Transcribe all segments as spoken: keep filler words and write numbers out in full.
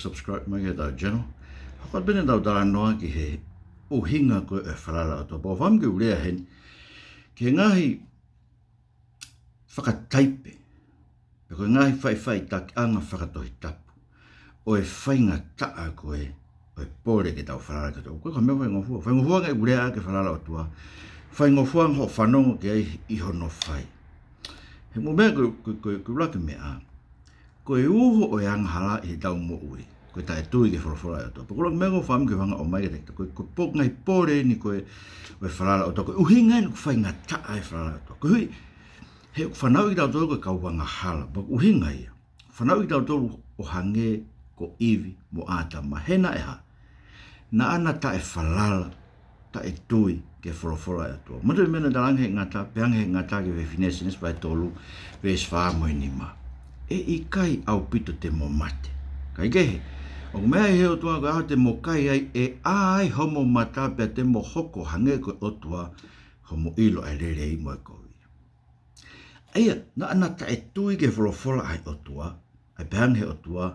Subscribe mai ki heʻetau channel. Hoko atu pē ʻetau talanoa ki he ʻuhinga ko ē ʻo e falala ʻOtua. Pea ʻoku ou fakaʻamu ke u lea heni ki he ngaahi fakataipe, pe ko e ngaahi faʻifaʻitakiʻanga fakatohitapu ʻo e faingataʻa ko ē ʻo e pole ke tau falala ki he ʻOtua. Ko e meʻa faingofua, faingofua ange ʻeku lea ki he falala ʻOtua, faingofua ange hoʻo fanongo ki ai ʻi hono fai. He mo e meʻa ko, ko, ko, ko e ʻuluaki meʻa, ko e uho ʻo e angahala ʻi heʻetau moʻui ko e taʻetui ki he folofola ʻa e ʻOtua. Pea ko e ʻuluaki meʻa ʻoku ou fakaʻamu ke u hanga ʻo ʻomai kiate kitautolu, ko e, ko e ngaahi pole eni ko ē ʻo e falala ʻOtua. Ko e ʻuhinga eni ʻoku faingataʻa e falala ʻOtua. Koeʻuhi he ʻoku fanauʻi kitautolu ko e kau angahala. Pea ko e ʻuhinga ia ʻoku fanauʻi kitautolu ʻo hangē ko ʻIvi mo ʻĀtama. He naʻe hā? Naʻa na taʻefalala, taʻetui ki he folofola ʻa e ʻOtua. Manatuʻi e meʻa naʻe talaange ʻe he ngata, pehē ange ʻe he ngata ki he fefine, Sēnesi vahe tolu, veesi fā mo e nima: ʻE ʻikai ʻaupito te mo mate. Kae kehe, ʻoku meaʻi ʻe he ʻOtua ko e ʻaho te mo kai ai, ʻe ʻā ai homo mata pea te mo hoko ʻo hangē ko e ʻOtua, homo ʻilo ʻa e lelei mo e kovi. ʻA ia, naʻa na taʻetui ki he folofola ʻa e ʻOtua, ʻa ia pehē ange ʻe he ʻOtua,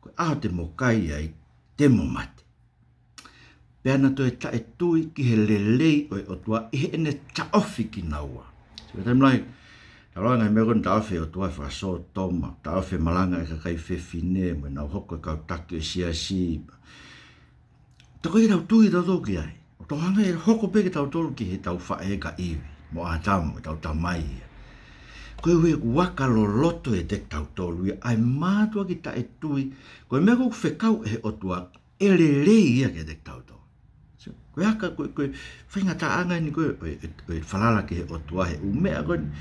ko e ʻaho te mo kai ai, te mo mate. Pea na toe taʻetui ki he lelei ʻo e ʻOtua ʻi heʻene taʻofi kinaua. Sio, taimi lahi, tau lau e ngaahi meʻa ko eni, taʻofi ʻe he ʻOtua e fakasōtoma, taʻofi e malanga ʻa e kakai fefine, mo ʻenau hoko ko e kau taki ʻo e siasi. Ka ʻoku ʻikai ke tau tui kitautolu ki ai. ʻOku tau hanga ʻe hoko pē kitautolu ki heʻetau faʻē ko ʻIvi mo ʻĀtama, ʻetau tamai ia. Koeʻuhi he ʻoku aka loloto ʻiate kitautolu ia ʻa e mātuʻaki taʻetui, ko e meʻa ʻoku fekau ʻe he ʻOtua ʻe lelei ia kiate kitautolu. So, ko e aka, ko e, ko e faingataʻaʻanga eni ko ē ʻo e, ʻo e, ʻo e falala ki he ʻOtua, he ʻū meʻa ko eni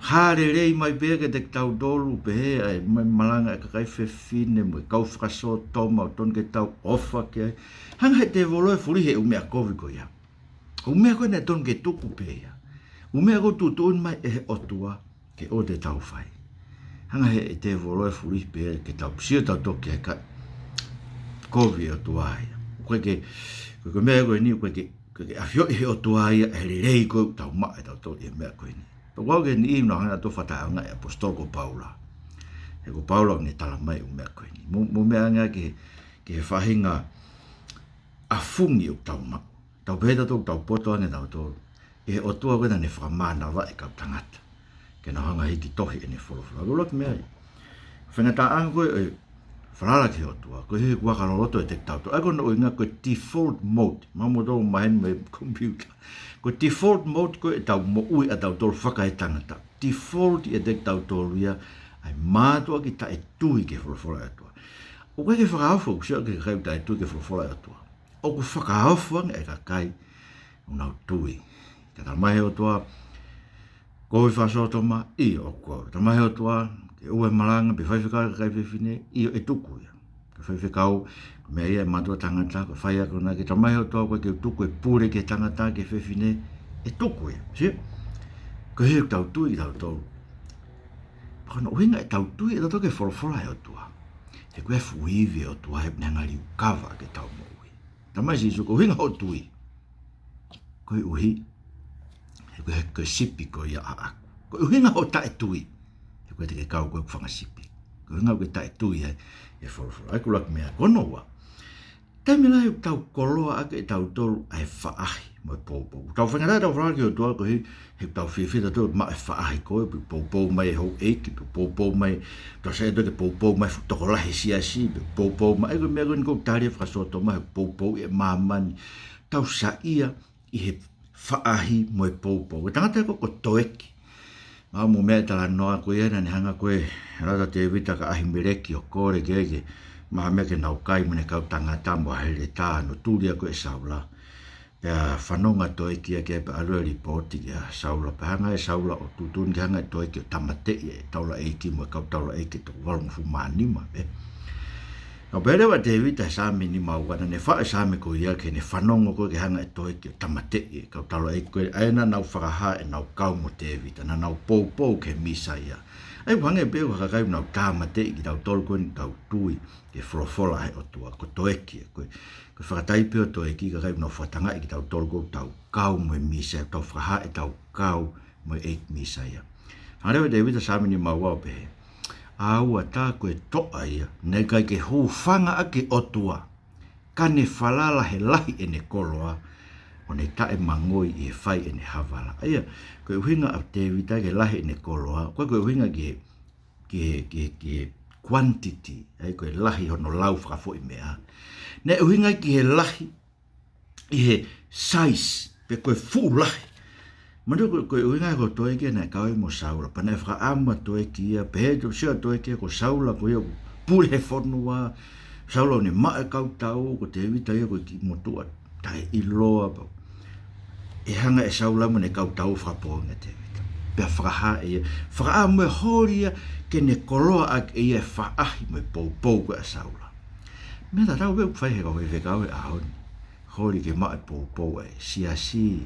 hā lelei mai pē kiate kitautolu, pehē ʻa e ma-, malanga ʻa e kakai fefine mo e kau fakasōtoma, ʻoku totonu ke tau ʻofa ki ai. Hanga ʻe he tēvolo ʻo fulihi e ʻū meʻa kovi ko ia. ʻŪ meʻa ko ē naʻe totonu ke tuku pē ia. ʻŪ meʻa ʻoku tuʻutuʻuni mai ʻe he ʻOtua ke ʻoua te tau fai. Hanga ʻe he tēvolo ʻo fulihi pē ia ke tau sio tautolu ki he kakai kovi ʻa e ʻOtua ia. ʻOku ʻikai ke, ko e, ko e meʻa ko eni, ʻoku ʻikai ke, ʻoku ʻikai ke ʻafioʻi ʻe he ʻOtua ia e lelei ko ē ʻoku tau maʻu ʻe tautolu ʻi he meʻa ko eni. Pea ʻoku ou kei niʻihi naʻa nau hanga ʻo fakatātā ange ʻa e ʻaposetolo ko Paula. He ko Paula naʻa ne talamai ʻū meʻa ko eni. Mo, mo e meʻa ange ki he, ki he faʻahinga ʻafungi ʻoku tau maʻu. Tau pehē tautolu ʻoku tau poto ange tautolu ʻi he ʻOtua ko ē naʻa ne fakamānavaʻi e kau tangata ke nau hanga ʻo hiki tohi ʻene folofola. Ko e ʻuluaki meʻa ia. Faingataʻaʻanga ko ē ʻo e falala ki he ʻOtua, koeʻuhi he ʻoku aka loloto ʻiate kitautolu. ʻA ia ko hono ʻuhinga ko e default mode. Maʻa moutolu maheni mo e computer. Ko e default mode ko ē ʻetau moʻui ʻatautolu fakaetangata. Default ʻiate kitautolu ia ʻa e mātuʻaki taʻetui ki he folofola ʻa e ʻOtua. ʻOku ʻikai ke fakaofo, ʻoku sio ki he kakai ʻoku taʻetui ki he folofola ʻa e ʻOtua. ʻOku fakaofo ange e kakai ʻoku nau tui. Ka talamai ʻe he ʻOtua, kovi e fakasōtoma, ʻio ʻoku kovi. Talamai ʻe he ʻOtua ke ʻoua ʻe malanga pe faifekau e kakai fefine, ʻio ʻe tuku ia. Ko e faifekau, ko e meʻa ia ʻa e mātuʻa tangata, ko e faiako naʻa ke, talamai ʻe he ʻOtua ʻoku ʻikai ke u tuku e pule ki he tangata, ki he fefine, ʻe tuku ia. Sio? Koeʻuhi he ʻoku tau tui kitautolu. Pea ko hono ʻuhinga ʻetau tui ʻatautolu ki he folofola ʻa e ʻOtua, he ʻoku ʻi ai e fuʻu ivi ʻo e ʻOtua he ʻoku ne hanga ʻo liukava ʻaki ʻetau moʻui. Talamai ʻe Sīsū, ko e ʻuhinga hoʻo tui, koeʻuhi he ko e, he ko e sipi koe ia ʻaʻaku. Ko e ʻuhinga hoʻo taʻetui, he ʻoku ʻikai te ke kau koe ʻi heʻeku fanga sipi. Ko e ʻuhinga ʻokú ke taʻetui ai ʻi he folofola. ʻA ia ko e ʻuluaki meʻa. Ko hono ua, taimi lahi ʻoku tau koloaʻaki ʻe tautolu ʻa e faʻahi mo e poupou. Tau faingataʻa ʻetau falala ki he ʻOtua koeʻuhi he ʻoku tau fiefia tautolu ʻi he maʻu e faʻahi ko ē, pe ʻoku poupou mai e houʻeiki, pe ʻoku poupou mai, tau saiʻia tautolu ke poupou mai e fuʻu tokolahi siasi, pe ʻoku poupou mai, ʻa ia ko e meʻa ko eni ʻoku tali e fakasōtoma he ʻoku poupouʻi e māmani. Tau saiʻia ʻi he faʻahi mo e poupou. Ko e tangata ko ē ko Toeki. Maʻu mo e meʻa e talanoa ko ia naʻa ne hanga ko ē ʻe he lau ʻa Tēvita kia ʻAhimeleki ʻo kole ke, ke maʻu ha meʻa ke nau kai mo ʻene kau tangata mo Ahimeleki, ʻo tuli ʻa ko ē ʻe Saula. Pea fanongo ʻa Toeki ia ki ai pea ʻalu ʻo lipooti kia Saula. Pea hanga ʻe Saula ʻo tuʻutuʻuni ke hanga ʻe Toeki ʻo tāmateʻi e taulaʻeiki mo e kau taulaʻeiki ʻe toko valungofulu mā nima pē. Ka pehē leva ʻe Tēvita he Saame nima ua, naʻa ne faʻu e saame ko ia ki heʻene fanongo ko ē ke hanga ʻe Toeki ʻo tāmateʻi e kau taulaʻeiki ko ē, ʻa ia naʻa nau fakahā ʻenau kau mo Tēvita, naʻa nau poupou ki he Mīsaia. ʻA ia ʻoku hangē pē ko e kakai ʻoku nau tāmateʻi kitautolu ko eni ʻoku tau tui ki he folofola ʻa e ʻOtua, ko Toeki ia, ko e, ko e fakataipe ʻo Toeki, kakai ʻoku nau fakatangaʻi kitautolu ko ē ʻoku tau kau mo e Mīsaia, ʻoku tau fakahā ʻetau kau mo e ʻEiki Mīsaia. Hanga leva ʻe Tēvita he Saame nima ua ʻo pehē, ʻĀua tā ko e toʻa ia, naʻe ʻikai ke hūfanga ʻaki e ʻOtua, ka ne falala he lahi ʻene koloa, ʻo ne taʻemangoi ʻi he fai ʻene havala. ʻA ia, ko e ʻuhinga ʻa Tēvita ki he lahi ʻene koloa, ʻoku ʻikai ko e ʻuhinga ki he, ki he, ki he, ki he quantity, ʻa ia ko e lahi hono lau fakafoʻi meʻa. Naʻe ʻuhinga ki he lahi, ʻi he size, pe ko e fuʻu lahi. Manatuʻi ko, ko e ʻuhinga ko e toeki naʻe kau ai mo Saula. Pea naʻe fakaʻamu ʻa Toeki ia, pehē ʻe Toeki ia ko Saula ko ia ʻoku pule he fonua, Saula ʻoku ne maʻu e kau tau, ko Tēvita ia ko e kiʻi motuʻa taʻeʻiloa pau. ʻE hanga ʻe Saula mo ʻene kau tau ʻo fakapoongi ʻa Tēvita. Pea fakahā ʻe ia, fakaʻamu e holi ia ke ne koloa ʻaki ʻe ia e faʻahi mo e poupou ko ē ʻa Saula. Meʻa tatau pē ʻoku fai he kau faifekau he ʻaho ni. Holi ke maʻu e poupou ʻa e siasi.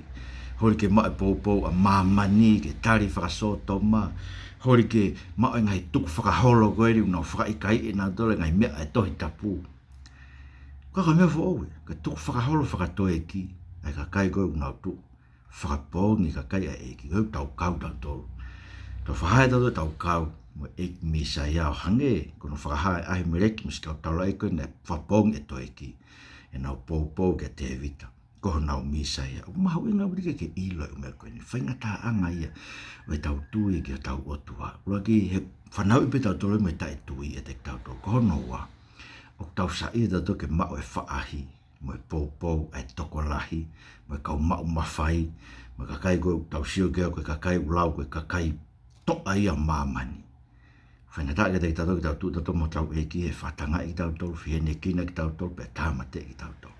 Holi ke maʻu e poupou ʻa māmani ke tali fakasōtoma. Holi ke maʻu e ngaahi tukufakaholo ko eni ʻoku nau fakaʻikaiʻi ʻe nautolu e ngaahi meʻa ʻa e Tohi Tapu. Ka ko e meʻa foʻou ia, ke tukufakaholo fakatoeki ʻa e kakai ko ē ʻoku nau tuʻu fakapoongi e kakai ʻa e ʻEiki, ko ʻetau kau tautolu. Tau fakahā ʻe tautolu ʻetau kau mo e ʻEiki Mīsaia ʻo hangē ko hono fakahā ʻe ʻAhimeleki mo siʻi kau taulaʻeiki ko ē naʻe fakapoongi ʻe Toeki ʻenau poupou kia Tēvita ko honau Mīsaia. ʻOku mahuʻinga ʻaupito ke ke ʻilo e ʻū meʻa ko eni. Faingataʻaʻanga ia ʻo ʻetau tui ki hotau ʻOtua. ʻUluaki, he fanauʻi pē tautolu mo e taʻetui ʻiate kitautolu. Ko hono ua, ʻoku tau saiʻia tautolu ke maʻu e faʻahi mo e poupou ʻa e tokolahi, mo e kau maʻu mafai, mo e kakai ko ē ʻoku tau sio ki ai ko e kakai ʻoku lau ko e kakai toʻa ia ʻo māmani. Faingataʻa kiate kitautolu ke tau tuʻu tautolu mo hotau ʻEiki he fakatangaʻi kitautolu, fehiʻanekina kitautolu, pea tāmateʻi kitautolu.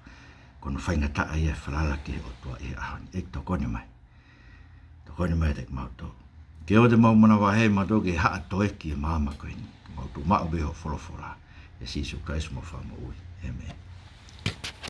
Ko hono faingataʻa ia e falala ki he ʻOtua ʻi he ʻaho ni. ʻEiki, tokoni mai. Tokoni mai kiate kimautolu. Ke ʻoua te mau manavahē mautolu ki he haʻa toeki ʻo e māmani ko eni. Mau tuʻu maʻu pē ʻi hoʻo folofola. ʻIa Sīsū Kalaisi homau Fakamoʻui. ʻĒmeni.